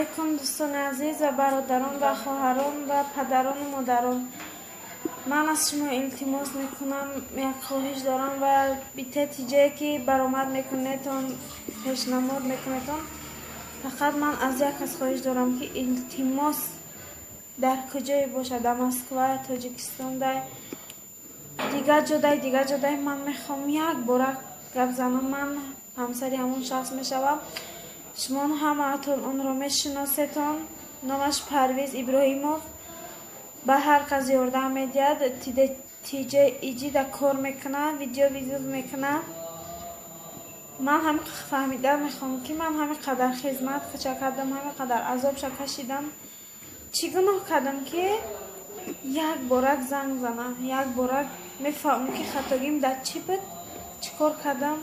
Алайкум, дӯстони азиз ва бародарон ва хоҳарон ва падарону модарон. Ман аз шумо илтимос мекунам, як хоҳиш дорам ва бите тиҷае ки баромад мекунетон, пешнамод мекунетон. Фақат ман аз як кас хоҳиш дорам, ки илтимос, дар куҷое бошад, дар Москва, Тоҷикистон, дар дигар ҷодай, дигар ҷодай, ман мехоҳам як бора гап занам. Ман ҳамсари ҳамон шахс мешавам. Шумо ҳамаатон онро мешиносетон. Номаш Парвиз Иброҳимов. Ба ҳар кас ёрдам медиҳад, тиҷа иҷида кор мекунад, видео визов мекунад. Ман ҳамин фаҳмида мехоҳам, ки ман ҳамин қадар хизмат кача кардам, ҳамин қадар азобша кашидам, чӣ гуноҳ кардам, ки як борак занг зана, як борак мефаҳмам, ки хатогим дар чӣ буд, чӣ кор кардам.